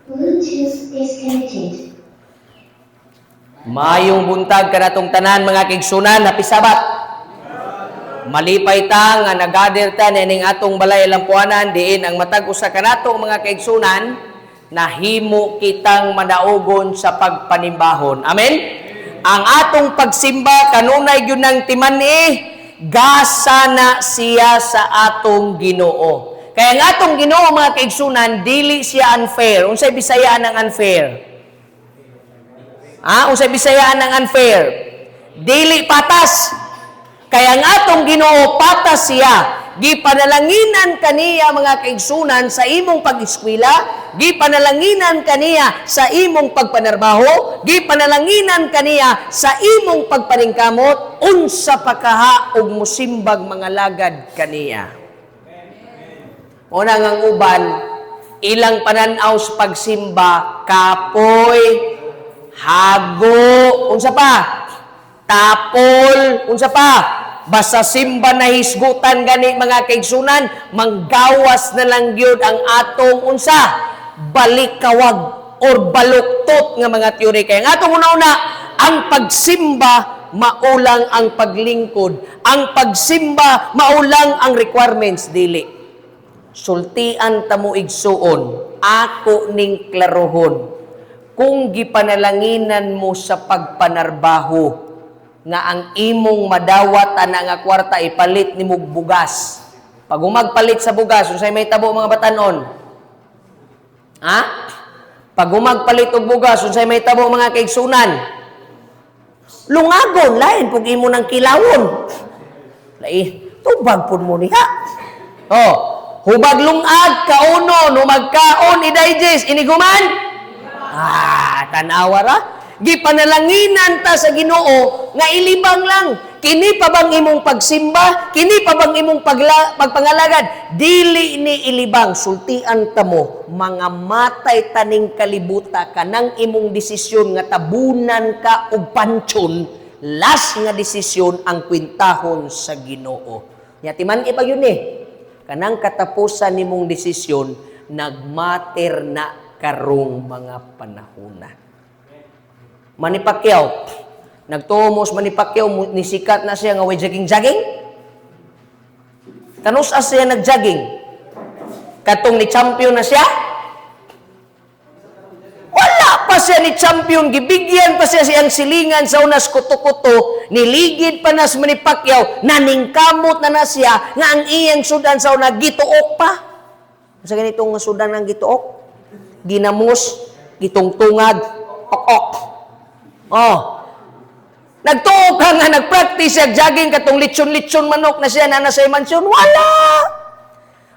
Bluetooth disconnected. Maayong buntag kanatong tanan, mga kaigsunan, happy Sabbath. Malipay ta nga nag-gather ta nining atong balay lampuanan, diin ang matag usa kanato, mga kaigsunan, nahimo kitang madaugon sa pagpanimbahon. Amen. Ang atong pagsimba kanunay gyud ng timan-i, gasa na siya sa atong Ginoo. Kaya ang atong Ginoo, mga kaigsunan, dili siya unfair. Unsay Bisayaan ang unfair? Ah, unsay Bisayaan ang unfair? Dili patas. Kaya ang atong Ginoo, patas siya. Gipanalanginan kaniya, mga kaigsunan, sa imong pag-eskwela, gipanalanginan kaniya sa imong pagpanarbaho, gipanalanginan kaniya sa imong pagpaningkamot, unsa pa kaha og musimbag mga lagad kaniya. Una nga ang uban, ilang pananaw sa pagsimba, kapoy, hago, unsa pa? Tapol, unsa pa? Basta simba na hisgutan gani, mga kaigsunan, manggawas na lang gyud ang atong unsa? Balikawag or baluktot nga mga teori. Kaya ang atong una-una, ang pagsimba maulang ang paglingkod. Ang pagsimba maulang ang requirements, dili. Sultian ta mo, igsuon, ako ning klarohon. Kung gipanalanginan mo sa pagpanarbaho nga ang imong madawat ana nga kwarta ipalit nimo og bugas. Pag umagpalit sa bugas, unsay may tabo, mga batanon? Ha? Pag umagpalit og bugas, unsay may tabo, mga kaigsunan? Lungagon, lain pug imo ng kilawon. Lai, tubag pud mo niya. Oh, hubag lungag, kaunon, humagkaon, i-digest, iniguman? Ah, tanawa ra. Gipanalanginan ta sa Ginoo nga ilibang lang. Kini pa bang imong pagsimba? Kini pa bang imong pagpangalagad? Dili ni ilibang. Sultian ta mo, mga matay taning kalibuta, kanang imong desisyon nga tabunan ka og pansyon, last nga desisyon ang kwintahon sa Ginoo. Nya timan ipa yun eh. Kanang katapusan nimong desisyon nagmatter na karong mga panahona. Manny Pacquiao. Nagtuo mo sa Manny Pacquiao, nisikat na siya nga way jogging-jogging. Kanus-a siya nag-jogging? Katong ni champion na siya? Wala pa siya ni champion, gibigyan pa siya siyang silingan sa unas kuto-kuto, niligid pa na si Manny Pacquiao, naningkamot na na siya, nga ang iyang sudan sa una, gituok pa. Sa ganitong nga sudan ang gituok? Ginamos, gitungtungag, ok-ok. Oh. Nagtuo ka nga nagpractice siya jogging katong litson-litson manok na siya na nasa mansyon. Wala!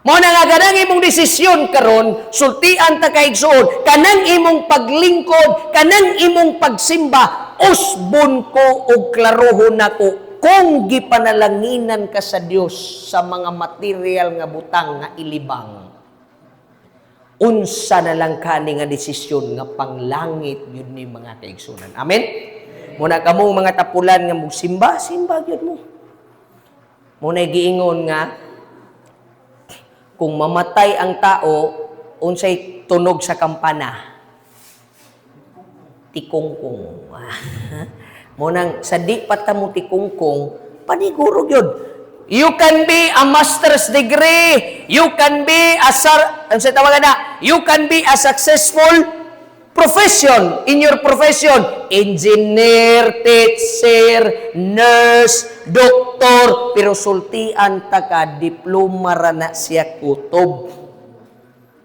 Mao na nga kanang imong desisyon karon, sultian ta, kaigsuon, kanang imong paglingkod, kanang imong pagsimba, usbon ko og klarohon nako, kung gipanalanginan ka sa Dios sa mga material nga butang nga ilibang. Unsa na lang kani nga desisyon nga panglangit yun ni, mga kaigsunan? Amen? Muna kamo mga tapulan nga mugsimba, simba gyud mo. Muna giingon nga kung mamatay ang tao, unsay tunog sa kampana? Tikungkong. Munang sa di pa ta mo tikungkong, paniguro gyud. You can be a master's degree. You can be a sar, ano sa tawagan na? You can be a successful profession in your profession. Engineer, teacher, nurse, doktor, pero sultian ta ka, diploma ra na siya kutob.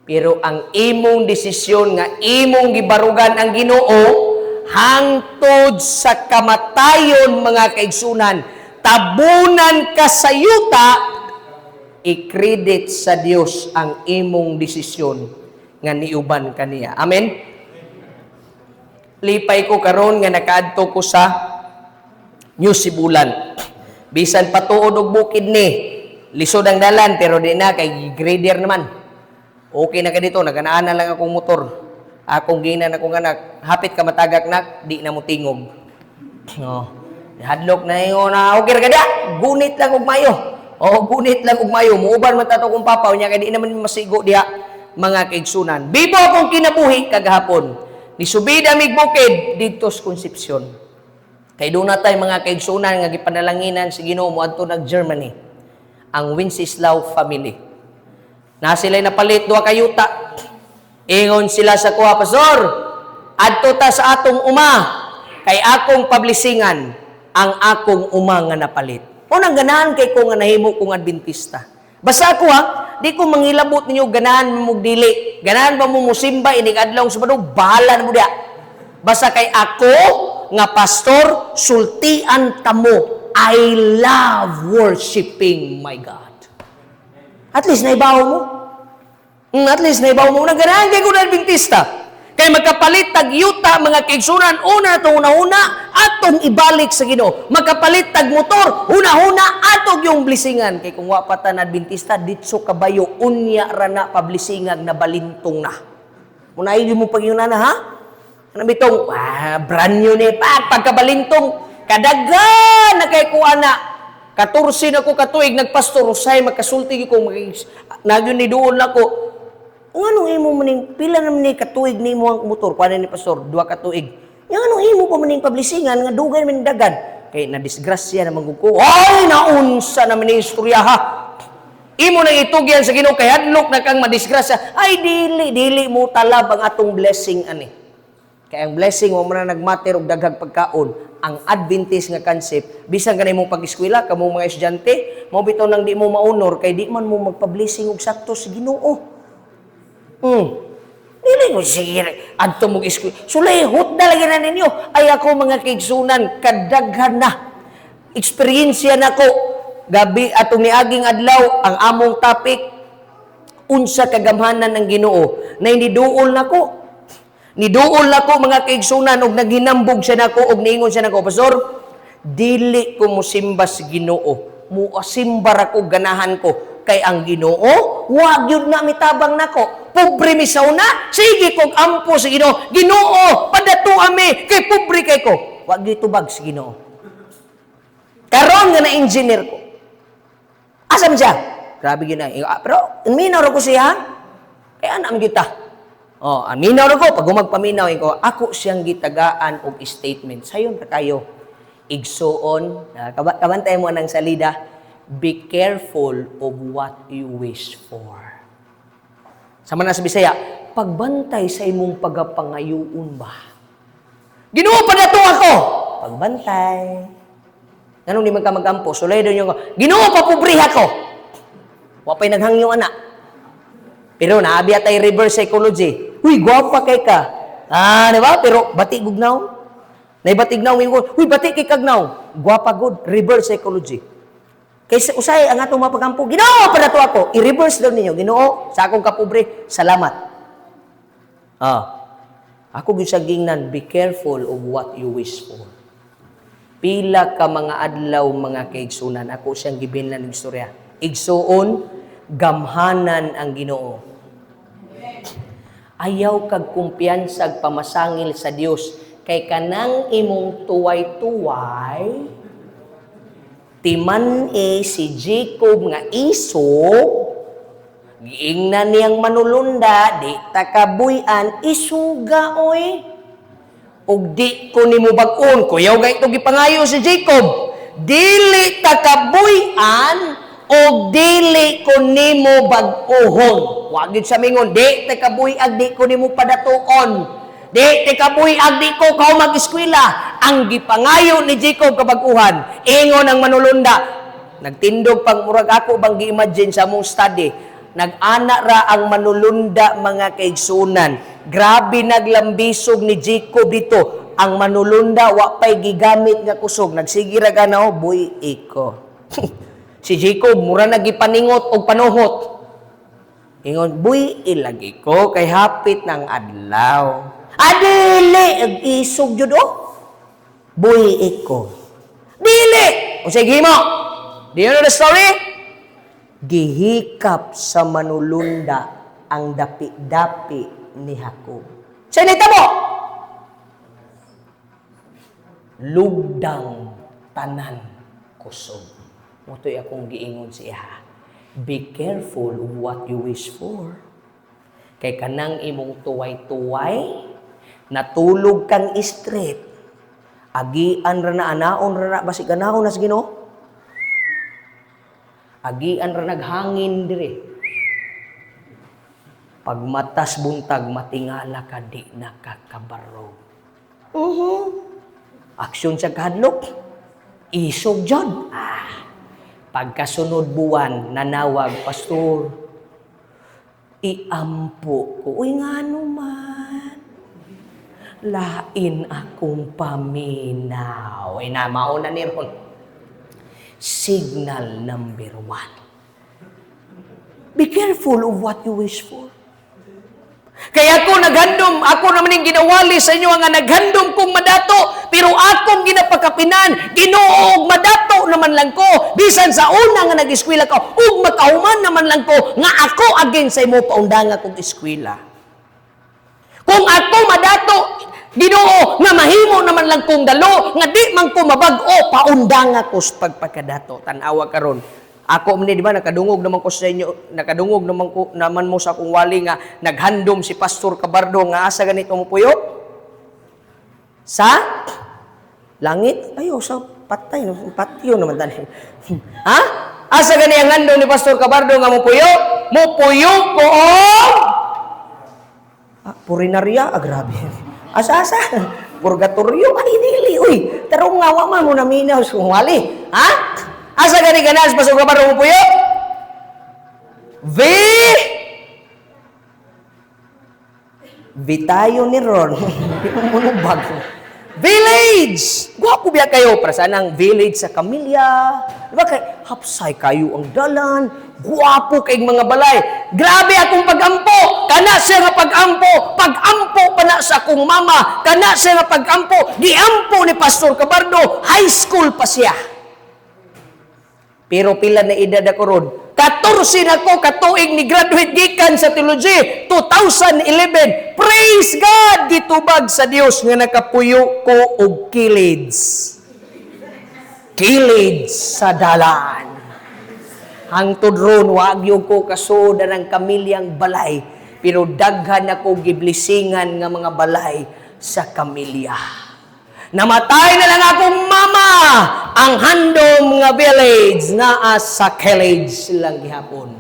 Pero ang imong desisyon nga imong gibarugan ang Ginoo hangtod sa kamatayon, mga kaigsunan, tabunan ka sa yuta, i-credit sa Dios ang imong desisyon nga niuban kaniya. Amen. Lipay ko karon nga nakaadto ko sa New Sibulan. Bisan patuod og bukid ni, lisod ang dalan, pero di na kay grader naman. Okay na ka dito, naganaan na lang akong motor. Akong ginan akong anak, hapit ka matagak nak, di na mo tingog. No. Hadlok na ingon na okay ra ka dia. Gunit lang og mayo. Oh, gunit lang og mayo. Muuban man tato kong papa unya kay di naman masigo diha. mga kaigsunan. Bibo akong kinabuhi kagahapon. Nisubida mig bukid didto sa Concepcion. Kay doon na tay mga kaigsunan nga gipanalanginan si Ginoo moadto nag Germany. Ang Wenceslao family. Na sila'y napalit duha ka yuta. Ingon sila sa kuha, "Pastor, adto ta sa atong uma kay akong pablisingan ang akong uma nga napalit." Unang ganahan kay ko nga nahimo kong Adventista. Basta ako ha, di ko mangilabot ninyo ganahan mo dili. Ganahan ba mo musimba inig adlaw Sabado, bahala na mo diya. Basta kay ako nga pastor, sultian tamo. I love worshiping my God. At least naibaw mo. At least naibaw mo. Unang ganahan kay ko na Adventista. Kay magkapalit tag yuta, mga kaigsunan, una itong una-una, atong ibalik sa Ginoo. Magkapalit tag motor, una-una, atong yung blessingan. Kay kung wa pa ta na Adventista, ditso kabayo, unya ra na pablisingan na balintong na. Muna mo pag na ha? Ano bitong, brand new ni pa, pagkabalintong, kadagan na kay kuha na. 14 na ko katuig, nagpastor, usay, magkasulti ko, nagyun ni doon na ko. Kung anong imo maning, pila naman ni katuig ni mo ang motor, kuha ni pastor, 2 ka tuig. Yung anong imo pa maning pablisingan, nga dugay naman dagan. Kay na disgrasya naman ko, ay, naunsa naman ni istorya ha. Imo nang itugyan sa Ginoo kay hadlok na kang madisgrasya. Ay dili, dili mo talab ang atong blessing ani. Kay ang blessing wa man na nagmatter og daghang pagkaon. Ang Adventist nga concept, bisan kanay mong pag-eskwela kamo mga estudyante, mo bitaw nang di mo maunor kay di man mo magpa-blessing og sakto sa Ginoo. Dili mo sige adto mo eskwela. Sulay hutda lagi na ninyo. Ay ako, mga kaigsunan, kadaghan na eksperyensya nako. Gabi atong niaging adlaw ang among topic, unsa kagamhanan ng Ginoo, na niduol nako. Niduol nako, mga kaigsunan, og naghinambog siya nako og niingon siya nako, "Pastor, dili ko musimba sa Ginoo. Muasimba ra ko ganahan ko kay ang Ginoo wa gyud na mitabang nako. Pobre mi sa una, sige kog ampo sa Ginoo. Ginoo, padato ami kay pobre kay ko." Wa gyud tubag sa Ginoo. Karon nga na engineer ko. Asa man siya? Grabe gyud na. Ah, pero minaw ra ko siya. Kaya anak kita. Oh, minaw ra ko pag magpaminaw ko, ako siyang gitagaan og statement. Sayon ra kayo. Igsuon, kabantay mo nang salida, be careful of what you wish for. Sama na sa Bisaya, pagbantay sa imong pagapangayuon ba? Ginoo, padato ako. Pagbantay. Nganong di man ka magampo? Sulay daw yung Ginoo, papobriha ko. Wa pa'y naghangyo ana. Pero naabi tay reverse psychology. Uy, gwapa kay ka. Ah, di ba? Pero bati gugnaw. Naibatig naw ingon, uy, bati kay kagnaw. Gwapa good, reverse psychology. Kay usay ang atong mapagampo, Ginoo, padato ako. I-reverse daw ninyo, Ginoo, sa akong kapobre, salamat. Ah. Ako gyud sa gingnan, be careful of what you wish for. Pila ka mga adlaw, mga kaigsunan, ako siyang gibinlan ng istorya. Igsuon, gamhanan ang Ginoo. Ayaw kag kumpiyansag pamasangil sa Dios kay kanang imong tuway-tuway timan e si Jacob nga isog giingnan niyang manulunda, "Di ta kabuy-an, isuga oy ug di ko nimo bag-on." Kuyaw gay ito gipangayo si Jacob, "Dili ta kabuy-an og dili ko nimo bag-ohon." Wa gyud sa mingon, "Di ta kabuy-ag, di ko nimo padatuon. Di ta kabuy-ag, di ko kao mag-eskwela." Ang gipangayo ni Jacob kabag-uhan. Ingon ang manulunda, nagtindog pang murag ako bang gi-imagine sa among study. Nag-ana ra ang manulunda, mga kaigsunan. Grabe naglambisog ni Jacob dito. Ang manulunda wa pay gigamit nga kusog. Nagsige ra gana, oh, buy iko. Si Jacob mura nagipaningot og panuhot. Ingon, "Buy ilagi ko kay hapit ng adlaw." Adili, ag isog jud oh. Buy iko. Dili. Unsay gihimo? Do you know the story? Gihikap sa manulunda ang dapi-dapi ni Jacob. Sa nitabo? Lugdang tanan kusog. Moto'y akong giingon siya. Be careful of what you wish for. Kay kanang imong tuway-tuway, natulog kang street, agian ra na, anaon ra na, basig anaon na sa Ginoo. Agian ra naghangin dire. Pagmatas buntag, matingala ka, di nakakabarog. Aksyon sa kahadlok, isog dyan. Ah, pagkasunod buwan, nanawag, "Pastor, iampo ko." "Uy, ngano man?" "Lain akong paminaw." Ay na, mauna ni ron. Signal number 1. Be careful of what you wish for. Kaya ako naghandom, ako naman yung ginawali sa inyo nga naghandom kong madato, pero akong ginapakapinan, Ginoo, madato naman lang ko, bisan sa una nga nag-eskwela ko, ug makahuman naman lang ko, nga ako again sa imo paundanga kong eskwela. Kung ako madato, Ginoo, nga mahimo naman lang kong dalo, nga di man ko mabag-o, paundanga ko sa pagpakadato. Tan-awa karon. Ako man ni, di ba, nakadungog naman ko sa inyo, nakadungog naman ko naman mo sa akong wali nga naghandom si Pastor Cabardo nga asa ganito mo puyo? Sa langit? Ayo sa patay no, patyo naman tani. Ha? Asa gani ang handom ni Pastor Cabardo nga mo puyo? Mo puyo ko og ah, purinaria, ah, grabe. Asa asa? Purgatorio, ay dili uy. Tarong nga wa man mo naminaw sa wali. Ha? Asa gani ganas Pastor Cabardo mo puyo? V Vitayo ni Ron. Di mo munubag. Village! Gwapo biya kayo. Para sa nang village sa Camilla. Di ba kay hapsay kayo ang dalan. Gwapo kay mga balay. Grabe akong pagampo. Kana siya nga pagampo. Pagampo pa na sa akong mama. Kana siya nga pagampo. Giampo ni Pastor Cabardo. High school pa siya. Pero pila na edad ako ron? 14 na ko katuig ni graduate gikan sa theology 2011. Praise God, gitubag sa Dios nga nakapuyo ko og kilid. Kilid sa dalan. Hangtod ron wa gyud ko kasuod ng kamilyang balay, pero daghan ako giblesingan nga mga balay sa Camilla. Namatay na lang akong mama. Ang handom nga village naa sa college lang gihapon.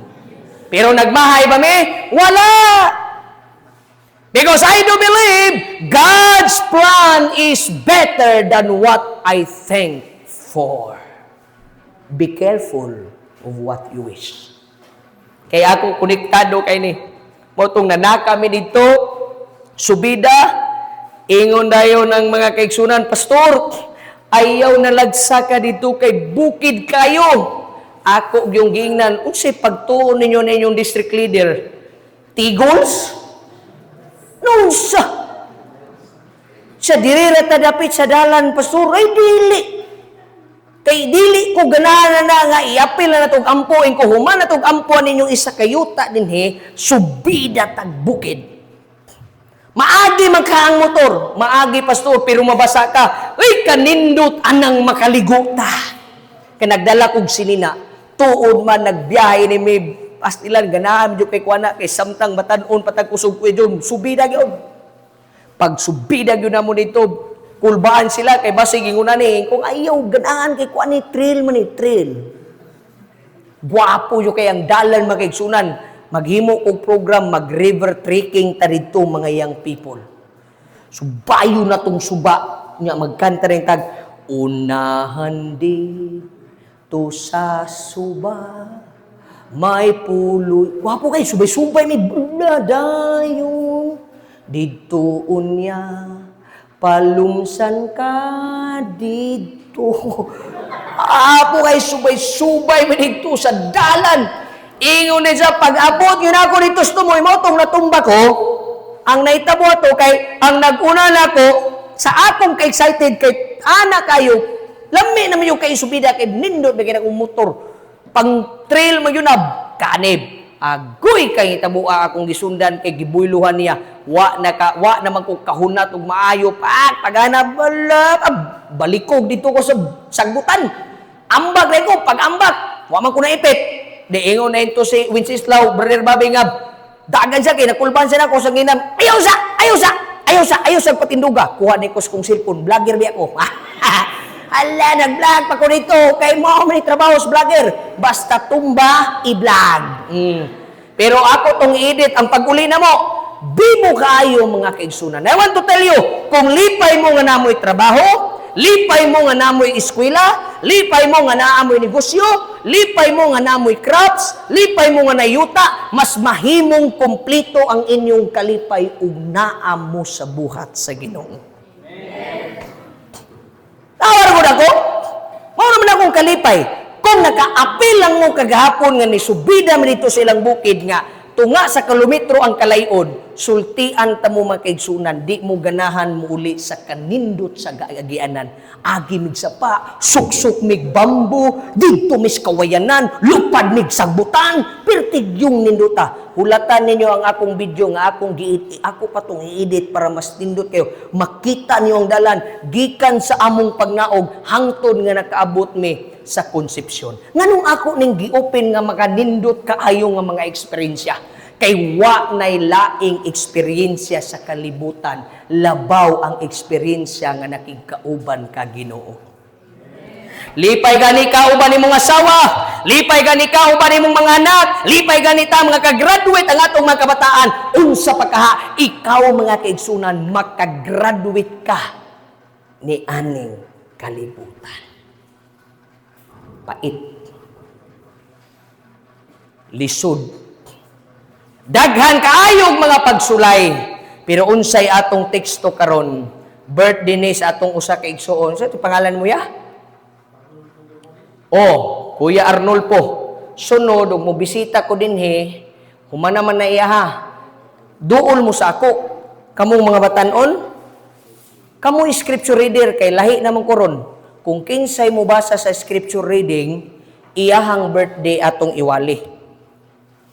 Pero nagmahay ba mi? Wala! Because I do believe God's plan is better than what I think for. Be careful of what you wish. Kaya ako konektado kay ni. Mao tong nanaka mi dito, subida, ingon dayon ng mga kaigsunan, "Pastor, ayaw na lagsa ka dito kay bukid kayo." Ako yung giingnan, unsay pagtuon ninyo ninyong district leader? Tigols? Nunsa? Sa diri ra ta dapit sa dalan, Pastor, ay dili. Kay dili ko ganahan na nga iapil na natog ampo ko human natog ampo ninyong isa kayuta dinhi, subida tag bukid. Maagi man ka ang motor, maagi, Pastor, pero mabasa ka. Uy, kanindot anang makaligo ta. Kay nagdala kog sinina, tuod man nagbiyahe ni mi pastilan ganahan jud kay kuana kay samtang batan-on patag kusog ko jud subida gyud. Pag subida gyud namo dito, kulbaan sila kay basig ingon ni kung ayaw ganahan kay kuan ni trail man ni trail. Gwapo jud kay ang dalan, mga kaigsunan. Maghimo og program, mag river trekking ta didto, mga young people. So bayo na tong suba nya magkanta rin tag unahan dito sa suba may puloy. Gwapo kay subay-subay mi dayon didto unya palumsan ka didto. Apo kay subay-subay mi didto sa dalan. Ingon ni siya, pag-abot yun ako dito sa tumoy, mao tong natumba ko, ang naitabo ato kay, ang nag-una na ko, sa akong ka-excited kay, ana kayo, lami naman yung kay subida, kay nindot ba kay motor. Pang trail mo yun na, kanib. Agoy kay itabua akong gisundan kay gibuyluhan niya. Wa na ka, wa naman ko kahunat og maayo pa pagana bala ah, balikog dito ko sa sagbutan. Ambak rin ko pag ambak, wa man ko naipit. Di ingon na ito si Wenceslao, Brother Bobby nga, Dagan siya kay nakulban siya nako sa ginam. Ayaw sa, ayaw sa, ayaw sa, ayaw sa patinduga. Kuha ni ko sa kong cellphone, vlogger biya ko. Hala, nag-vlog pa ko dito. Kay mo man trabaho sa vlogger. Basta tumba, i-vlog. Pero ako tong edit ang pag-uli na mo. Bibo kaayo, mga kaigsunan. I want to tell you, kung lipay mo nga namoy trabaho, lipay mo nga namoy eskwela, lipay mo nga naamoy negosyo, lipay mo nga namoy crops, lipay mo nga nayuta, mas mahimong kompleto ang inyong kalipay ug naa mo sa buhat sa Ginoo. Tawa ra ako. Mao naman akong kalipay. Kung nakaapil lang mo kagahapon nga nisubida man dito sa ilang bukid nga tunga sa kilometro ang kalayon, sultian ta mo, mga kaigsunan, di mo ganahan mo uli sa kanindot sa gaagianan. Agi mig sapa, suksok mig bambu, didto mis kawayanan, lupad mig sagbutan, pirtig yung nindota. Hulatan ninyo ang akong video nga akong gi ako pa tong i-edit para mas nindot kayo. Makita niyo ang dalan gikan sa among pagnaog hangtod nga nakaabot mi sa Concepcion. Nganong ako ning gi-open nga makanindot kaayo nga mga eksperyensya? Kay wa nay laing eksperyensya sa kalibutan labaw ang eksperyensya nga nakigkauban ka Ginoo. Lipay gani ka uban nimong asawa, lipay gani ka uban nimong mga anak, lipay gani ta mga kagraduate ang atong mga kabataan. Unsa pa kaha, ikaw, mga kaigsunan, makagraduate ka ni aning kalibutan. Pait. Lisod. Daghan kaayog mga pagsulay. Pero unsay atong teksto karon? Birthday ni sa atong usa ka igsuon. Sa pangalan mo ya? Oh, Kuya Arnolfo. Sunod og mo bisita ko dinhi, humana man na iya ha. Duol mo sa ako. Kamong mga batanon, kamo scripture reader kay lahi naman ko ron. Kung kinsay mo basa sa scripture reading, iyahang birthday atong iwali.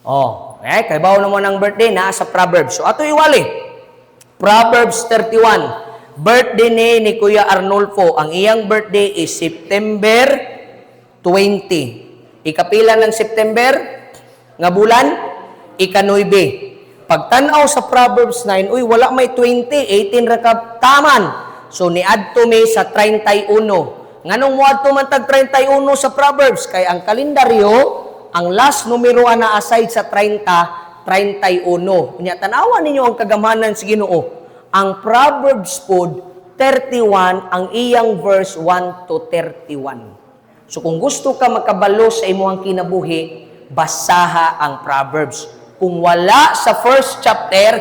Oh, eh, kay bawo naman ang birthday naa sa Proverbs. So ato iwali. Proverbs 31. Birthday ni Kuya Arnolfo. Ang iyang birthday is September 20. Ikapila ng September nga bulan? Ika-9. Pagtanaw sa Proverbs 9, uy, wala may 20, 18 ra ka taman. So niadto mi sa 31. Nganong moadto man tag 31 sa Proverbs? Kay ang kalendaryo, ang last numero ana aside sa 30, 31. Unya tanawa ninyo ang kagamhanan sa Ginoo. Ang Proverbs pod 31 ang iyang verse 1 to 31. So kung gusto ka makabalo sa imong kinabuhi, basaha ang Proverbs. Kung wala sa first chapter,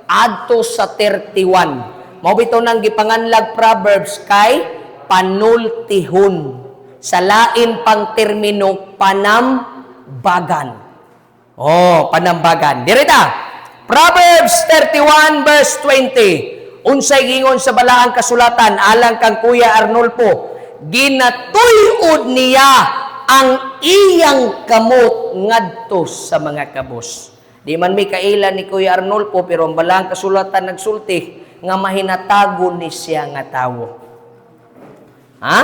adto sa 31. Mao bitaw nang gipanganlag Proverbs kay panultihon. Sa lain pang termino, panambagan. Oh, panambagan. Dirita. Proverbs 31 verse 20. Unsay gingon sa balaang kasulatan alang kang Kuya Arnolfo? Ginatuy-od niya ang iyang kamot ngadto sa mga kabos. Di man mi kaila ni Kuya Arnolfo, pero ang balaang kasulatan nagsulti nga mahinatagon ni siya nga tawo. Ha?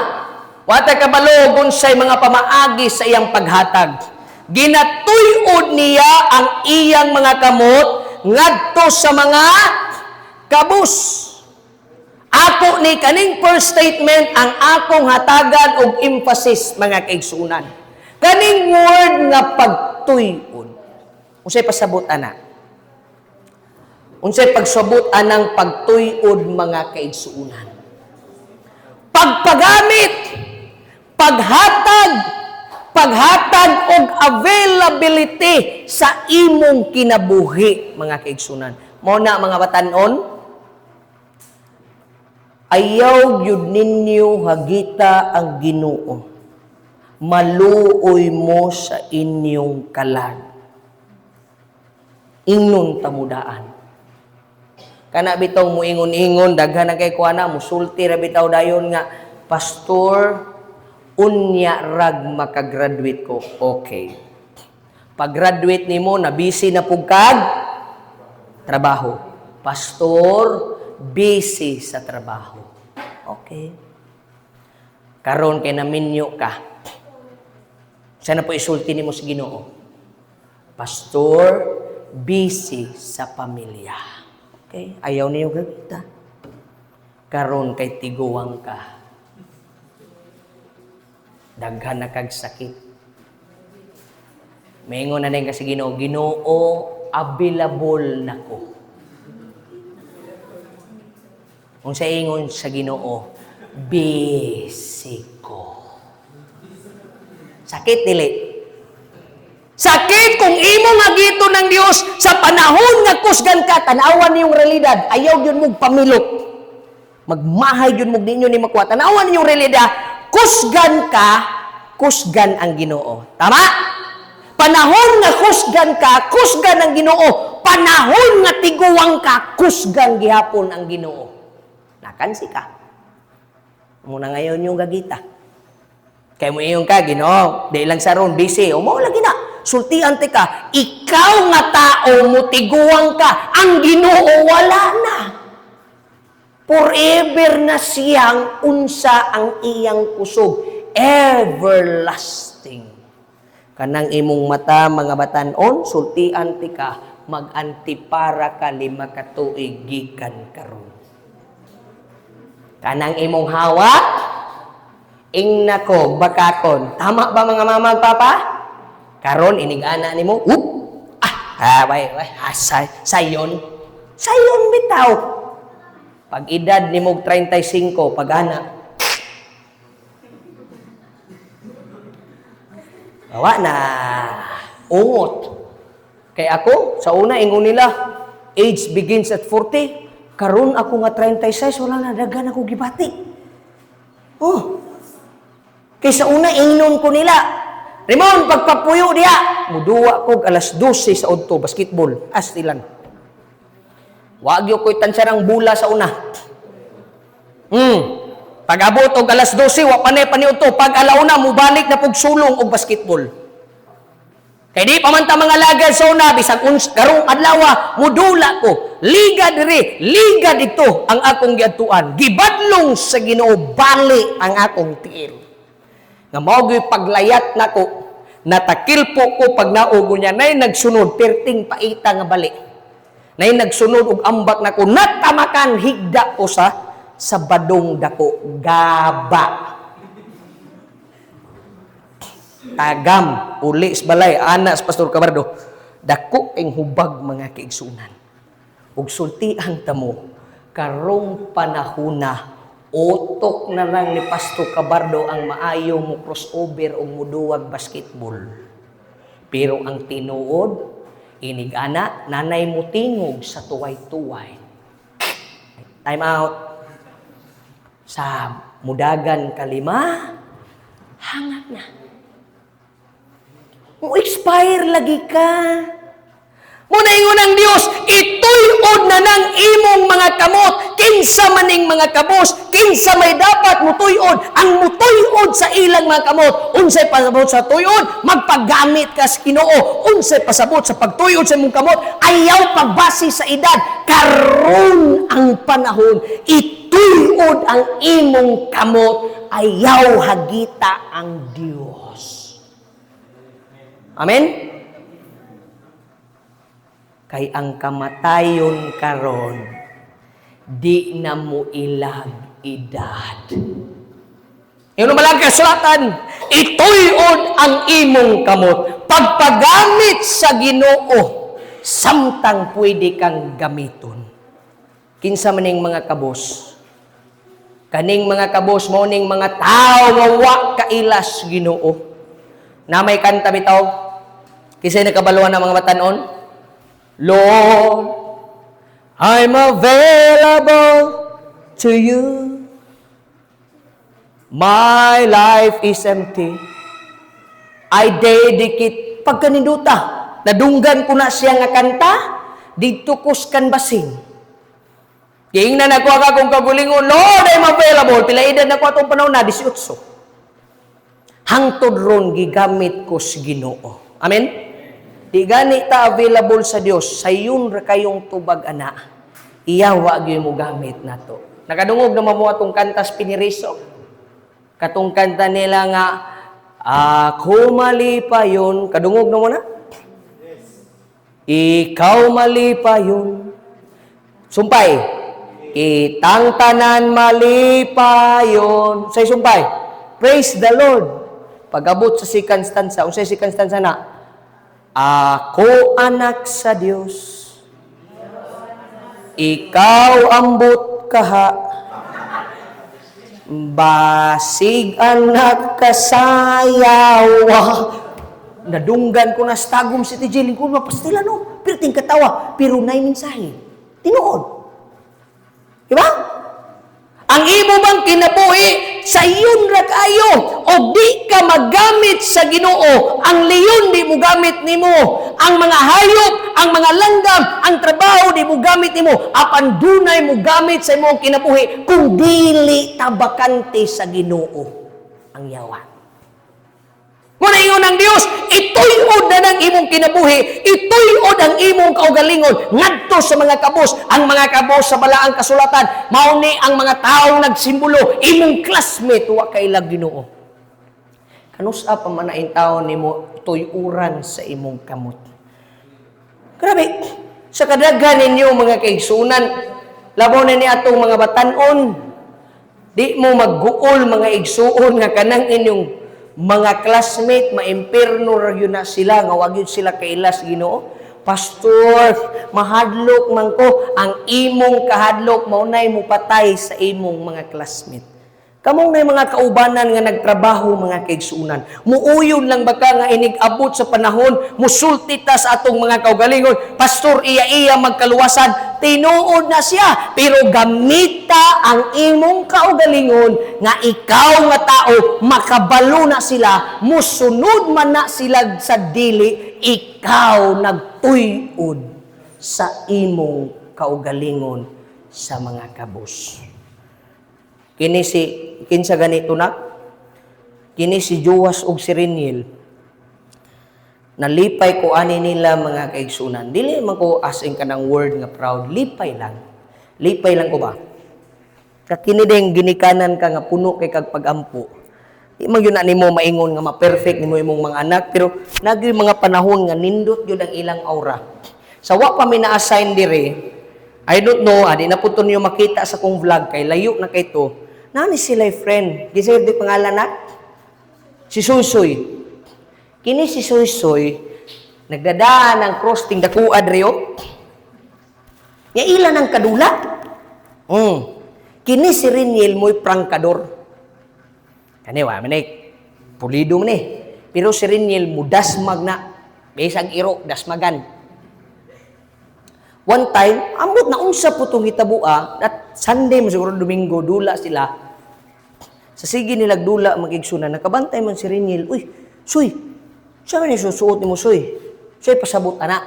Wa ta kabalo unsay mga pamaagi sa iyang paghatag. Ginatuy-od niya ang iyang mga kamot ngadto sa mga kabus. Ako ni kaning first statement ang akong hatagan og emphasis, mga kaigsunan. Kaning word nga pagtuy-od. Unsay pasabot ana? Unsay pagsabot anang pagtuy-od, mga kaigsuunan? Pagpagamit, paghatag, paghatag og availability sa imong kinabuhi, mga kaigsunan. Mao na, mga batanon, ayaw gyud ninyo hagita ang Ginoo. Maluoy mo sa inyong kalag. Ingnon tamudaan. Kana bitaw muingon-ingon, daghan na kay kuana, musulti ra bitaw dayon nga, "Pastor, unya rag makagraduate ko." Okay. Pag-graduate nimo, na busy na pug kag trabaho. "Pastor, busy sa trabaho." Okay. Karon kay naminyo ka. Sana po isulti nimo sa Ginoo. "Pastor, Busy sa pamilya. Okay? Ayaw niyo gagita. Karon kay tiguang ka. Daghan na kag sakit. Maingon na din kasi Ginoo, "Ginoo, available nako." Kung sa ingon sa Ginoo, "Busy ko." Sakit dili? Sakit kung imo nga gito ng Dios sa panahon nga kusgan ka, tanawan niyong realidad, ayaw yun mong pamilok. Magmahay yun mo ninyo ni makuha. Tanawan niyong realidad, kusgan ka, kusgan ang Ginoo. Tama? Panahon nga kusgan ka, kusgan ang Ginoo. Panahon nga tiguang ka, kusgan gihapon ang Ginoo. Nakansi ka. Muna ngayon yung gagita. Kay mo iyon ka, Ginoo, di lang sa ron, busy. O mao lagi na. Sultian ti ka, ikaw nga tao mo tiguang ka, ang Ginoo wala na. Forever na siyang unsa ang iyang kusog. Everlasting. Kanang imong mata, mga batanon, sultian ti ka, mag-antipara ka 5 ka tuig gikan karon. Kanang imong hawak, ingna ko, bakakon. Tama ba, mga mama ug papa? Karon inig-ana nimo, up, ah, ah, way, way, ah, sayon. Sayon bitaw. Pag edad nimo 35, pag ana, Bawa na ungot. Kay ako, sa una, ingon nila, age begins at 40. Karon ako nga 36, wala na daghan ako gibati. Oh. Kay sa una, ingnon ko nila, "Ramon, pagpapuyo diya." Muduwa ko alas 12 sa udto, basketball. Astilan. Wag yo ko'y tansarang bula sa una. Pag-abot og alas 12, wa pa na paniudto. Pag alauna, mubalik na pug sulong og basketball. Kay di pa man ta mga lagad sa una, bisag uns, karong adlaw, mudula ko. Liga diri, liga dito ang akong giadtuan. Gibadlong sa Ginoo, bali ang akong tiil. Nga mao gyud paglayat nako, natakil po ko pag naugo niya, nay nagsunod, perting paita nga bali. Nay nagsunod og ambak nako, natamakan, higda ko sa badong dako, gaba. Tagam, uli sa balay, ana sa Pastor Cabardo, dako ing hubag, mga kaigsunan. Ug sultian tamo, karong panahuna, utok na lang ni Pastor Cabardo ang maayo mo crossover o muduwag basketball. Pero ang tinuod, inig-ana, nanay mo tingog sa tuway-tuway. Time out. Sa mudagan kalima, hangat na. Mo expire lagi ka. Muna ingon ang Dios, "Ituyod na ng imong mga kamot." Kinsa maning mga kabos, kinsa may dapat mutuyod, ang mutuyod sa ilang mga kamot. Unsay pasabot sa tuyod? Magpagamit ka sa Ginoo. Unsay pasabot sa pagtuyod sa imong kamot? Ayaw pagbase sa edad. Karon ang panahon, ituyod ang imong kamot, ayaw hagita ang Dios. Amen? Kay ang kamatayon karon di na mo ilag edad. Yung malang kasulatan, "Ituyod ang imong kamot." Pagpagamit sa Ginoo, samtang pwede kang gamiton. Kinsa maning mga kabos? Kaning mga kabos mo ning mga tao nga wa kailas Ginoo. Na may kanta bitaw. Kisay nakabaluan ng mga batanon? Lord, I'm available to you. My life is empty. I dedicate. Pagkaninduta, nadunggan ko na siya nga kanta, didto ko sa kanbasing. Giingnan ako ang akong kagulingon, "Lord, I'm available." Pila edad na ko atong panahon na? 18. Hangtod ron gigamit ko sa Ginoo. Amen? Di gani ta available sa Dios, sayon ra kayong tubag ana. Iyawa gyud mo gamit nato. Nakadungog na mo atong kanta sa Piniriso. Katong kanta nila nga "Ako malipayon," kadungog na mo na? Ikaw malipayon. Sumpay. Kitang tanan malipayon. Say sumpay. Praise the Lord. Pag-abot sa second stanza, unsay second stanza na? Ako anak sa Dios. Ikaw ambot kaha. Basig anak kasayawa. Nadunggan ko na sa Tagum City Jail. Ko mapastila no. Pero ting katawa. Pero nay mensahe. Tinuod. Diba? Ang imo bang kinabuhi sa iyon ra kayo o di ka magamit sa Ginoo? Ang leon di mo gamit nimo, ang mga hayop, ang mga langgam, ang trabaho di mo gamit nimo, apan dunay mo gamit sa imong kinabuhi kung dili ta bakante sa Ginoo, ang yawa. Muna ingon ang Dios, ituyod na ng imong kinabuhi, ituyod ang imong kaugalingon ngadto sa mga kabos. Ang mga kabos sa balaang kasulatan, mao ni ang mga taong nagsimbolo, imong classmate wa kailag Ginoo. Kanusa pa man na taon nimo tuyuran sa imong kamot? Grabe, sa kadaghan ninyo mga kaigsunan, labaw na ni atong mga batanon, di mo magguol, mga igsuon, nga kanang inyong mga classmate maimpirno ra gyud na sila nga wa gyud sila kailas Ginoo. Pastor, mahadlok man ko. Ang imong kahadlok mao nay mopatay sa imong mga classmate. Kamong na mga kaubanan nga nagtrabaho, mga kaigsunan. Muuyon lang ba ka nga inig-abot sa panahon, musulti ta sa atong mga kaugalingon, "Pastor, iya-iya magkaluwasan." Tinuod na siya, pero gamita ang imong kaugalingon nga ikaw nga tao, makabalo na sila, musunod man na sila sa dili, ikaw nagtuyod sa imong kaugalingon sa mga kabus. Kini si kinsa ganito na? Kini si Joas ug si Reniel. Nalipay ko ani nila, mga kaigsunan. Dili man ko as in kanang word nga proud, lipay lang. Lipay lang ko ba? Kakini din ginikanan ka nga puno kay kag pagampo. Di man yun na nimo maingon nga ma-perfect nimo imong mga anak, pero nagyoy mga panahon nga nindot yun ang ilang aura. Sa wa pa mi na-assign dire, I don't know, adi na po to niyo makita sa kong vlog kay layo na kay to. Nani sila friend? Di di pangalan na? Si Susoy. Kini si Susoy, nagdadaan ang cross ting dakuad riyo. Nga ila ng kadula. Kini si Riniel mo'y prangkador. Kani wa man pulido man eh. Pero si Riniel mo dasmag na. Bisag iro dasmagan. One time, ambot na unsa po itong hitabua, at Sunday mo siguro, Domingo, dula sila. Sa sige nilag dula magigsuna, nakabantay man si Riniel. "Uy, Suy, siya man susuot nimo, Suy? Suy, pasabot ana."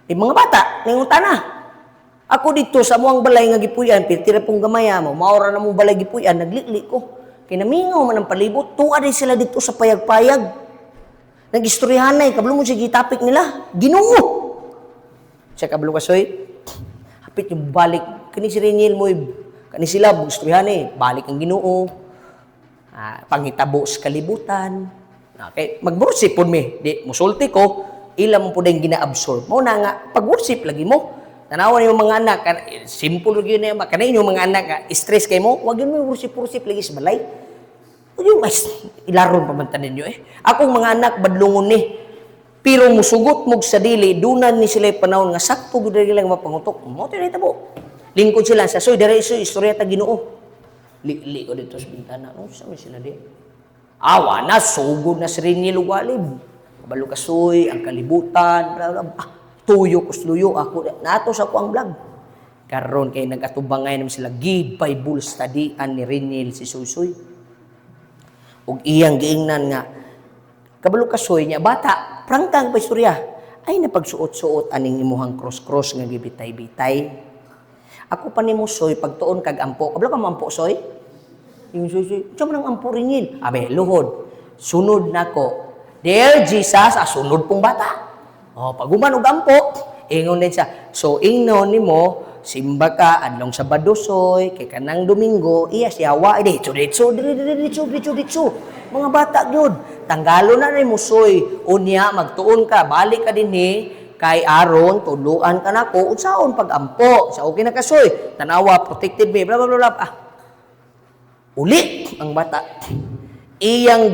Di mga bata, ningutan na. Ako dito sa muang balay nga gipuy-an, pirtira pong gamaya mo, maora na mo balay gipuy-an, naglikli ko. Kinamingaw man ang palibot, tuwa din sila dito sa payag-payag. Nag-istoryahan na, kabalo mo sige topic nila, Ginoo. Siya kabalo ka, Soy, hapit yung balik, kani si Reniel mo, kani sila, istoryahan eh, balik ang Ginoo, panghitabo sa kalibutan. Okay, mag-worship pod mi, di musulti ko, ila mo po din gina-absorb. Mo na nga, pag-worship lagi mo. Tanawan yung mga anak, simple lagi yun na kana inyong mga anak, stress kay mo, wag yun mo worship-worship lagi sa balay. Wag yung, ay, ilaron pa man tanin nyo eh. Akong mga anak, badlungon ni. Pero musugot mog sa dili, dunan ni sila panahon nga sakto gud lang mapangutok. Mo tinay tabo. Lingkod sila sa soy, dere soy, istorya ta Ginoo. Li ko dito sa bintana. No, sa sila di. Awa na, sugod na si Reniel Ugalib. Kabalo ka soy, ang kalibutan, bla bla. Ah, tuyo ko luyo ako. Nato sa kuang vlog. Karon kay nagatubangay naman sila gi Bible study ni Reniel si Susoy. Ug iyang giingnan nga kabalo ka soy niya bata, prangkang pa istorya. Ay napagsuot-suot aning imuhang cross-cross nga gibitay-bitay. Ako pa nimo soy pagtuon kag ampo. Kabalo ka mampo soy? Yung soy soy, unsa man ang ampo, Ringil? Abe, luhod. Sunod nako. Dear Jesus, sunod pong bata. Oh, pag human og ampo, ingon din siya. So ingnon nimo, simba ka adlong Sabado soy, kay kanang Domingo iya siya wa ditso ditso diri diri ditso ditso ditso. Mga bata gyud. Tanggalo na nimo soy. Unya magtuon ka, balik ka dinhi. Kay aron tuluan ka nako unsaon pag-ampo. Sa okay na kasoy, tanawa protected me, blah blah blah, blah. Ah. Uli ang bata. Iyang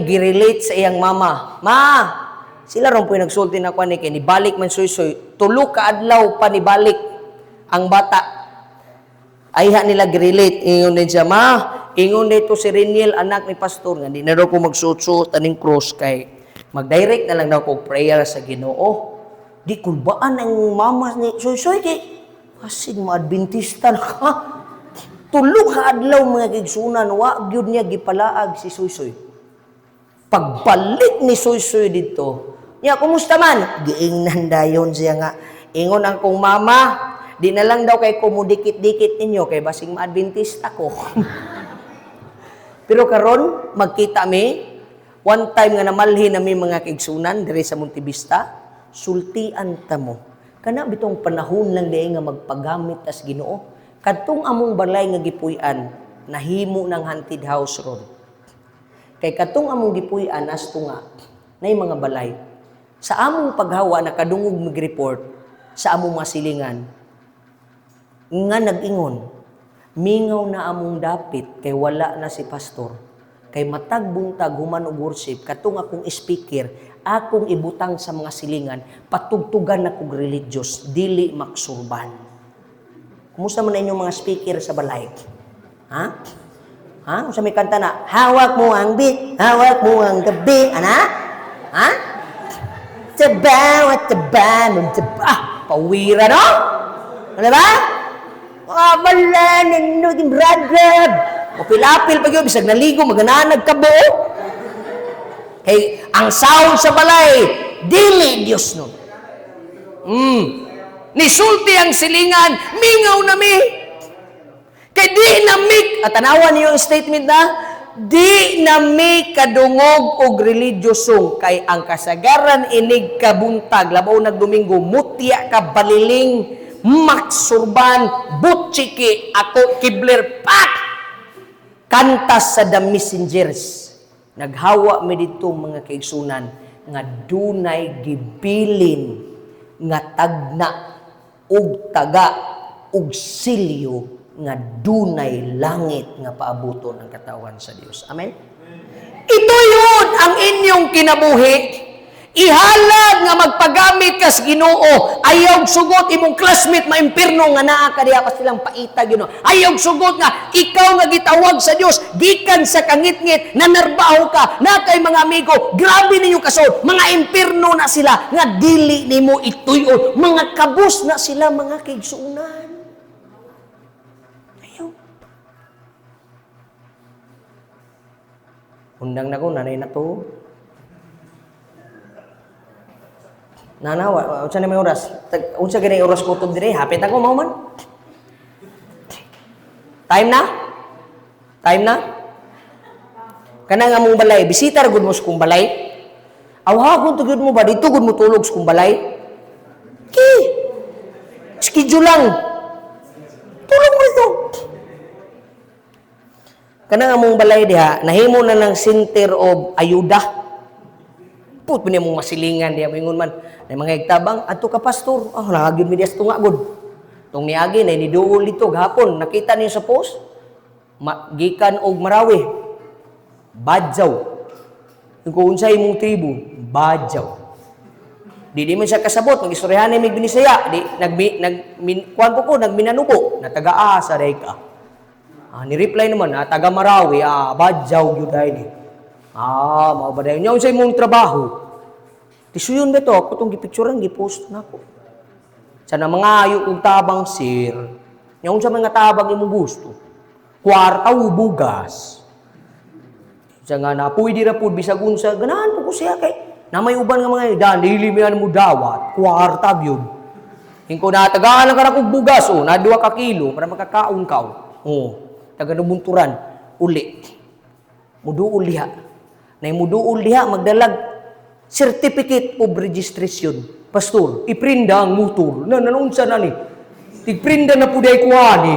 gi-relate sa iyang mama. Ma, sila ron po'y nagsulti na kuan ni kay nibalik man Suysoy. Tulo ka adlaw pa nibalik ang bata. Ayha nila gi-relate. Ingon din siya, "Ma, ingon dito si Reniel, anak ni pastor, nga di na daw ko magsuot-suot aning cross kay mag-direct na lang daw ko prayer sa Ginoo." Di kulbaan ang mama ni Suysoy kay kasig ma-Adventista na ka. Tulo ka adlaw, mga kaigsunan, wa gyud niya gipalaag si Suysoy. Pagbalik ni Suysoy dito, niya, "Kumusta man?" Giingnan dayon siya nga, "Ingon ang kong mama, di na lang daw kay kumudikit-dikit ninyo, kay basing ma-Adventista ko." Pero karon magkita mi, one time nga namalhin nami, mga kaigsunan, diri sa Montevista, sultian ta mo. Kana bitong panahon lang diay nga magpagamit tas Ginoo. Kadtong among balay nga gipuy-an, nahimo ng haunted house ron. Kay kadtong among gipuy-an asto nga, nay mga balay. Sa among paghawa, nakadungog mag-report sa among masilingan nga nag-ingon, "Mingaw na among dapit kay wala na si pastor. Kay matag buntag human og worship, katong akong speaker, akong ibutang sa mga silingan, patugtugan na kog religious, dili maksurban." Kumusta man na inyong mga speaker sa balay? Ha? Ha? Unsa may kanta na? Hawak mo ang beat, hawak mo ang gabi. Ana? Ha? Taba, taba, taba. Ah, pawira no? Ano ba? Ah, wala, nanood brad. Apil-apil pa yun, bisag naligo, magananag ka buo. Kay ang sound sa balay, dili Diyos nun. Nisulti ang silingan, "Mingaw na mi. Kay di na mi," at tanawan niyo ang statement na, "Di na mi kadungog og religious song kay ang kasagaran inig kabuntag, labaw nag Domingo, mutya ka baliling, maksurban, butchiki, ako kibler pak kanta sa The Messengers." Naghawa mi dito, mga kaigsunan, nga dunay gibilin nga tagna ug taga ug silyo nga dunay langit nga paabuton ang katawan sa Dios. Amen. Ito yun ang inyong kinabuhi. Ihalad nga magpagamit kas Ginoo. Ayaw sugot imong classmate maimpirno nga naa ka diha pa silang paita Ginoo. Ayaw sugot nga ikaw nga gitawag sa Dios gikan sa kangitngit, nanarbaho ka na kay mga amigo, grabe ninyo kasod, mga impirno na sila nga dili nimo ituyon, mga kabus na sila, mga kaigsuonan. Ayaw. Undang na ko, nanay na to. Nana, unsa na may oras? Unsa gani oras kutob dire? Hapit ako mao man. Time na? Time na? Kana nga mong balay, bisita ra gud mo sa kong balay. Awhagon to gyud mo ba dito gud mo tulog sa kong balay? Ki. Schedule lang. Tulog mo dito. Kana nga mong balay diha, nahimo na ng center of ayuda. Put pa niya mong masilingan diha moingon man. Nay mga igtabang adto ka, pastor. Ah, nagagyud mi diha sa tunga gud. Tong niagi nay niduol dito gahapon, nakita niyo sa post. Gikan og Marawi. Badjaw. Kung unsay imong tribo, Badjaw. Di man siya kasabot, mag-istoryahan ni mig Binisaya, di nag nag min, kuan po ko nagminanubo, na taga-asa day ka. Ah, ni-reply naman, ah, taga Marawi, ah, Badjaw gyud ay ni. Ah, mao ba dayon? Nya unsay imong trabaho? Tisuyon ba to? Ako tong gipicturean, gipost na ako. Sana mga ayo kog tabang, sir. Nya unsa man nga tabang imong gusto? Kwarta o bugas? Sa nga na pwede ra pud bisag unsa, ganahan po ko siya kay na may uban nga mga dan dili mi mo dawat, kwarta gyud. Hingko na tagaan lang ka na kog bugas oh, na 2 ka kilo para makakaon ka. Oh, taga nubunturan uli. Muduol diha. Nay muduol diha magdalag certificate of registration. "Pastor, iprinda ang motor." Na nanunsa na ni. Tigprinda na po day kuha ni.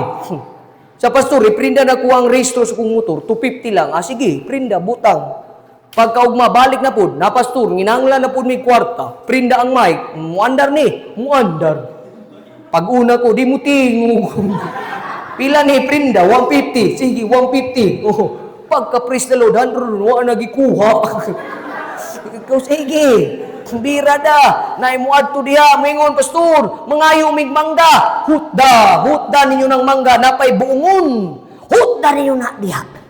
Sa pastor, iprinda na kuha ang rehistro sa kong motor, 250 lang. Ah, sige, prinda, butang. Pagkaugma, balik na pud, na pastor, nginanglan na pud mi kwarta, prinda ang mic, muandar ni, muandar. Pag una ko, di mo tingog. Pila ni prinda? 150. Sige, 150. Oh. Pagka praise the Lord, 100, wa na gikuha. Ikaw, sige. Bira da. Na mo adto diha, mingon pastor, mangayo mig mangga. Hutda, hutda ninyo ng mangga, napay buongon. Hutda ninyo na diha.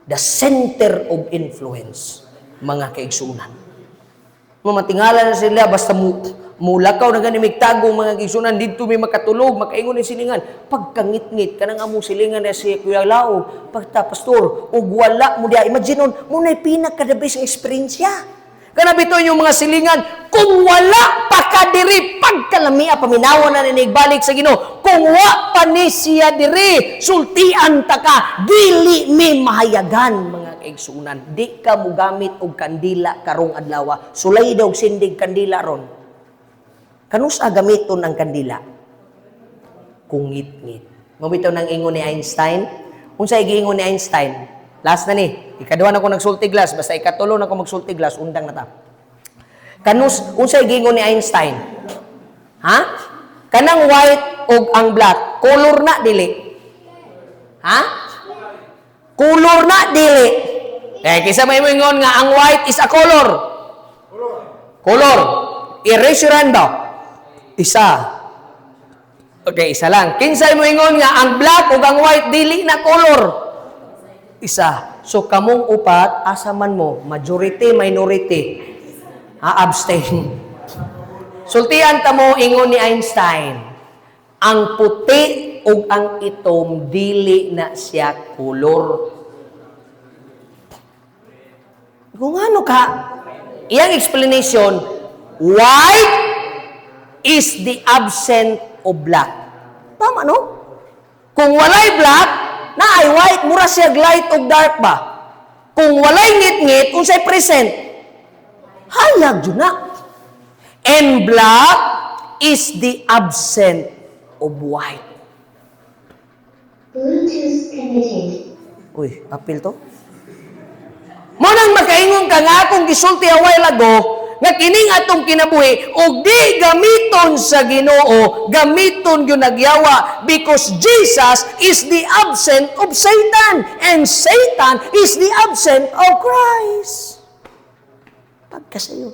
The center of influence, mga kaigsunan. Mamatingala na sila basta mo mulakaw na gani migtago, mga kaigsunan, didto may makatulog, makaingon ni silingan pagkangit-ngit kanang among silingan na si Kuya Lao pagta pastor ug wala mo diha. Imagine on mo na pinaka the best experience. Kana bitaw yung mga silingan, kung wala pa ka diri pagkalamia, paminawa na ni balik sa Ginoo, kung wa pa ni siya diri, sultian ta ka, dili mi mahayagan. Mga kaigsunan, di ka mugamit og kandila karong adlaw, sulay daw og sindig kandila ron. Kanusa gamiton ang kandila kung ngit-ngit? Mao bitaw nang ingon ni Einstein. Unsay giingon ni Einstein? Last na ni. Ikaduha na ko nagsulti glass, basta ikatulo na ko magsulti glass, undang na ta. Kanus unsay giingon ni Einstein? Ha? Kanang white ug ang black, color na dili? Ha? Color na dili? Eh, kisa may moingon nga ang white is a color. Color. I-raise your hand daw. Isa. Okay, isa lang. Kinsay moingon nga ang black ug ang white dili na color? Isa. So kamong upat, asa man mo? Majority, minority? Ha, abstain. Sultian ta mo, ingon ni Einstein, ang puti ug ang itom dili na siya kolor. Kung ano ka, iyang explanation, white is the absent of black. Tama, no? Kung walay black, na ay white, mura siya light og dark ba? Kung walay ngit-ngit, unsay present? Hayag jud na. And black is the absent of white. Bluetooth connected. Uy, apil to. Mo nang makaingon ka nga akong gisulti a while ago, nga kining atong kinabuhi og di gamiton sa Ginoo, gamiton gyud nagyawa, because Jesus is the absent of Satan and Satan is the absent of Christ. Pagkasayo.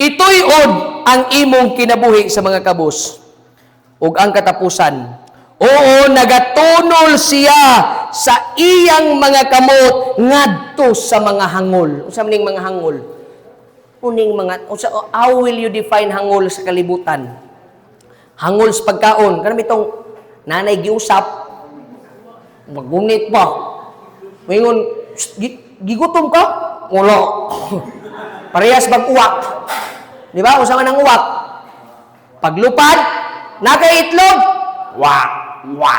Ituy-on ang imong kinabuhi sa mga kabus ug ang katapusan. Oo, nagatunol siya sa iyang mga kamot ngadto sa mga hangol. Unsa man ning mga hangol? Uning mga unsa, how will you define hangol sa kalibutan? Hangol sa pagkaon, kanang itong nanay giusap, magunit pa. Moingon, "Shh, gigutom ka?" Wala. Parehas bag uwak. Di ba? Unsa man ang uwak? Paglupad, nakay itlog, wa, wa.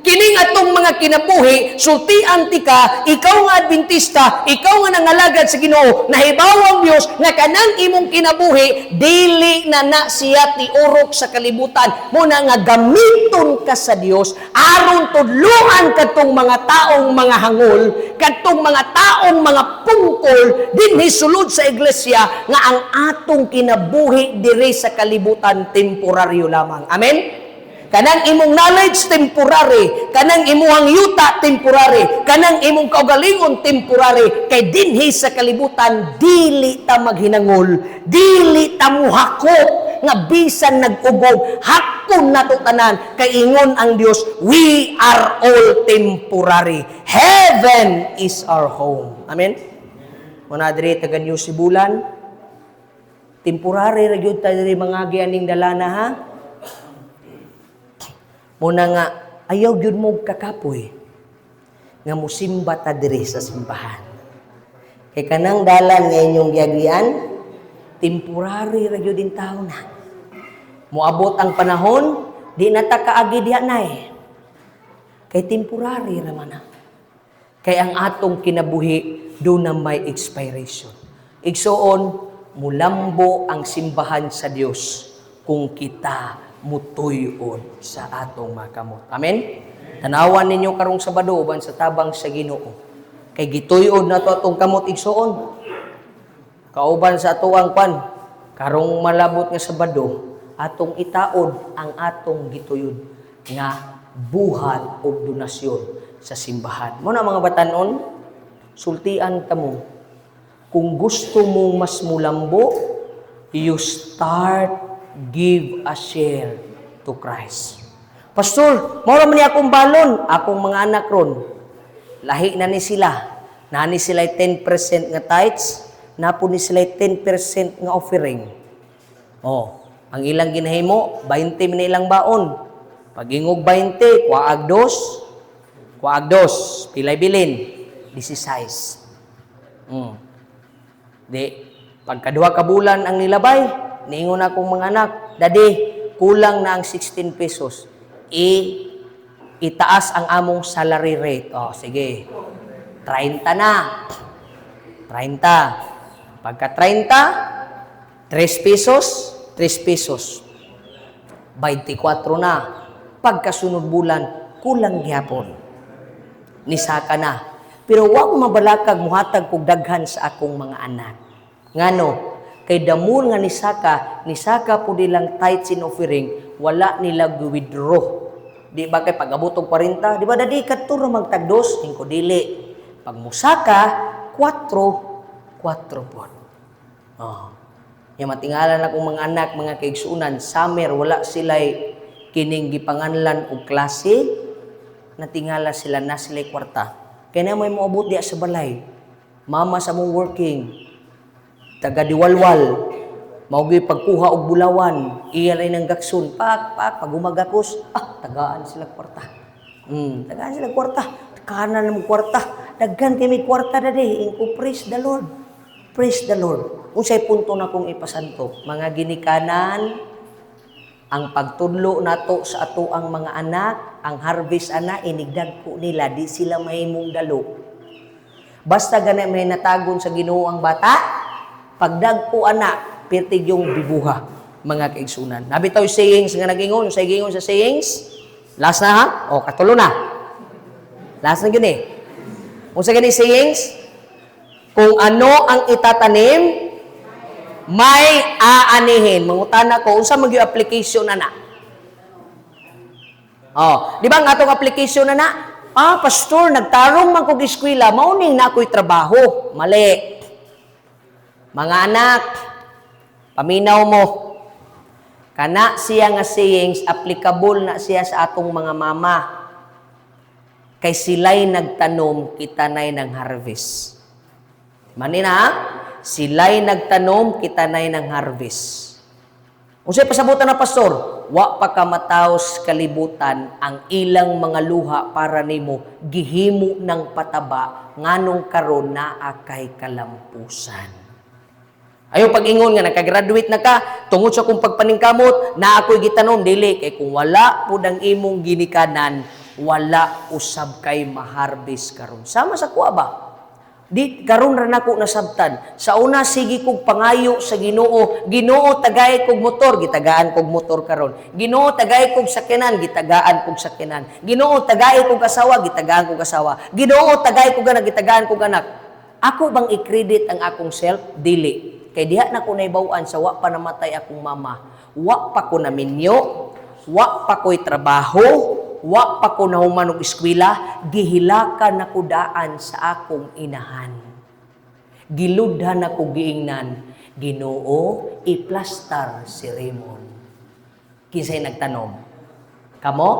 Kining atong mga kinabuhi, sultian tika, ikaw nga Adventista, ikaw nga nangalagad sa Ginoo, nahibaw ang Dios nga kanang imong kinabuhi dili na na siya tiurok sa kalibutan. Muna nga gamiton ka sa Dios aron tudluan kadtong mga taong mga hangol, kadtong mga taong mga pungkol dinhi sulod sa iglesia, nga ang atong kinabuhi diri sa kalibutan temporaryo lamang. Amen? Kanang imong knowledge temporary, kanang imuhang yuta temporary, kanang imong kaugalingon temporary, kay dinhi sa kalibutan dili ta maghinangol, dili ta muhakop nga bisan nag-ugong, hakon nato tanan, kay ingon ang Dios, we are all temporary. Heaven is our home. Amen. Muna diri taga New Sibulan, temporary ra gyud ta diri mga aning dalana, ha. Muna nga, ayaw gyud mo kakapoy nga musimba ta diri sa simbahan. Kay kanang dalan nga inyong giagrian, temporary ra gyud in tao na. Moabot ang panahon, di na ta kaagi diha nay. Kay temporary ra man na. Kay ang atong kinabuhi do na may expiration. Igsuon, mulambo ang simbahan sa Dios kung kita mutuyon sa atong makamot. Amen? Tanawan ninyo karong Sabado uban sa tabang sa Ginoo. Kay gituyod na to atong kamot, igsuon. Kauban sa atuang kwan, karong malabot nga Sabado, atong itaod ang atong gituyod nga buhat og donasyon sa simbahan. Mao na, mga batanon, sultian kamo. Kung gusto mong mas mulambo, you start give a share to Christ. "Pastor, mao man ni akong balon, akong mga anak ron. Lahi na ni sila. Na ni sila 10% nga tithes, na po ni sila 10% nga offering. Oh, ang ilang ginahimo, 20 man ilang baon. Pag ingog 20, kuhaag dos, kuhaag dos, pilay bilin? 16. Di, pagkaduha ka bulan ang nilabay, niingon akong mga anak, "Daddy, kulang na ang 16 pesos. Itaas ang among salary rate." Oh, sige. 30 na. 30. Pagka 30, 3 pesos, 3 pesos. 24 na. Pagkasunod bulan, kulang gyapon. Nisaka na. Pero wa ko mabalakag muhatag kog daghan sa akong mga anak. Ngano? Kay damol nga nisaka, nisaka po nilang tithes and offering, wala nila withdraw. Di ba kay pag abot og 40, di ba, "Daddy, kadto ra magtagdos," ingko, "Dili. Pag musaka, 4, 4 pod." Oh. Yang matingalan akong mga anak, mga kaigsunan, summer, wala sila'y kining gipanganlan og klase, natingala sila na sila'y kwarta. Kaya na may moabot diya sa balay. Mama sa mong working, taga Diwalwal, mao gyud pagkuha og bulawan, iya lay nang gakson, pak, pak, pag umagakos, ah, tagaan sila kwarta. Tagaan sila kwarta. Kanan mo kwarta. Daghan kay may kwarta, daddy. Ingko, "Praise the Lord. Praise the Lord." Unsay punto na kong ipasanto? Mga ginikanan, ang pagtudlo nato sa ato ang mga anak, ang harvest ana inigdagko nila, di sila mahimong dalo. Basta gani may natagon sa Ginoo ang bata, pagdagko ana, pirtig yung bibuha, mga kaigsunan. Nabitaw sayings nga nag-ingon, sa ingon sa sayings, last na ha? O, katulo na. Last na yun eh. Unsa gani sayings? Kung ano ang itatanim, may aanihin. Mangutana ko, unsa man gyud application ana? Oh, di ba ang atong application na na? "Ah, pastor, nagtarong man kog eskwela, mao ning na ako'y trabaho." Mali. Mga anak, paminaw mo. Kana siya nga sayings, applicable na siya sa atong mga mama. Kay sila'y nagtanom, kita na'y nang harvest. Mani na, ha? Sila'y nagtanom, kita na'y nang harvest. Unsay pasabutan na, pastor? Wa pa ka mataos kalibutan, ang ilang mga luha para nimo gihimo ng pataba nganong karon naa kay kalampusan. Ayo pag-ingon nga nakagraduate na ka tungod sa kong pagpaningkamot na ako'y gitanom, dili, kay kung wala pud ang imong ginikanan, wala usab kay maharbis karon. Sama sa kuha ba? Di karon ra nako nasabtan. Sa una sige kog pangayo sa Ginoo, "Ginoo, tagay kog motor," gitagaan kog motor karon. "Ginoo, tagay kog sakyanan," gitagaan kog sakyanan. "Ginoo, tagay kog asawa," gitagaan kog asawa. "Ginoo, tagay kog anak," gitagaan kog anak. Ako bang i-credit ang akong self? Dili. Kay diha na ko naibaw-an sa wa pa namatay akong mama. Wa pa ko naminyo, wa pa ko'y trabaho, wa pa ko nahuman og eskwela, gihilakan nako daan sa akong inahan. Giludhan ako giingnan, "Ginoo, iplastar si Raymond." Kinsay nagtanom? Kamo?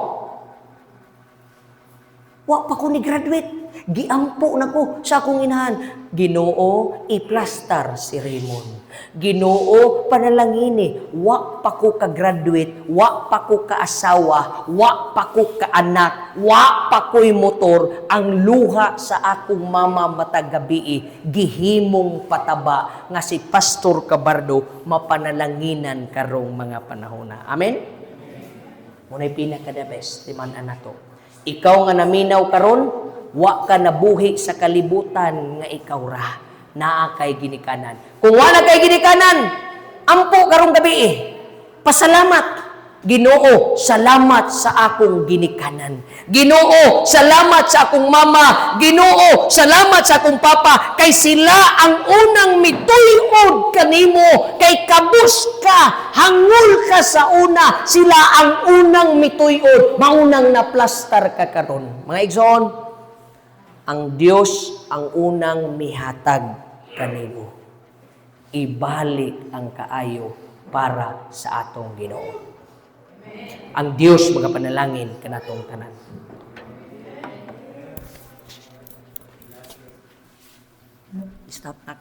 Wa pa ko ni graduate. Giampo na ko sa akong inahan. "Ginoo, iplastar si Raymond. Ginoo, panalangini. Wa pa ko ka-graduate, wa pa ko kaasawa, wa pa ko kaanak, wa pa ko'y motor. Ang luha sa akong mama matag gabii, gihimong pataba nga si Pastor Cabardo mapanalanginan karong mga panahona." Amen? Muna'y pinaka the best, timan nato. Ikaw nga naminaw karon, wa ka nabuhi sa kalibutan nga ikaw ra. Naa kay ginikanan. Kung wala kay ginikanan, ampo karong gabi eh. Pasalamat. Ginoo, salamat sa akong ginikanan. Ginoo, salamat sa akong mama. Ginoo, salamat sa akong papa. Kay sila ang unang mituy-od kanimo. Kay kabus ka, hangul ka sa una. Sila ang unang mituy-od. Maunang naplastar ka karon. Mga igsoon, ang Dios ang unang mihatag kanimo. Ibalik ang kaayo para sa atong Ginoo. Ang Dios magapanalangin kanatong tanan. Stop na.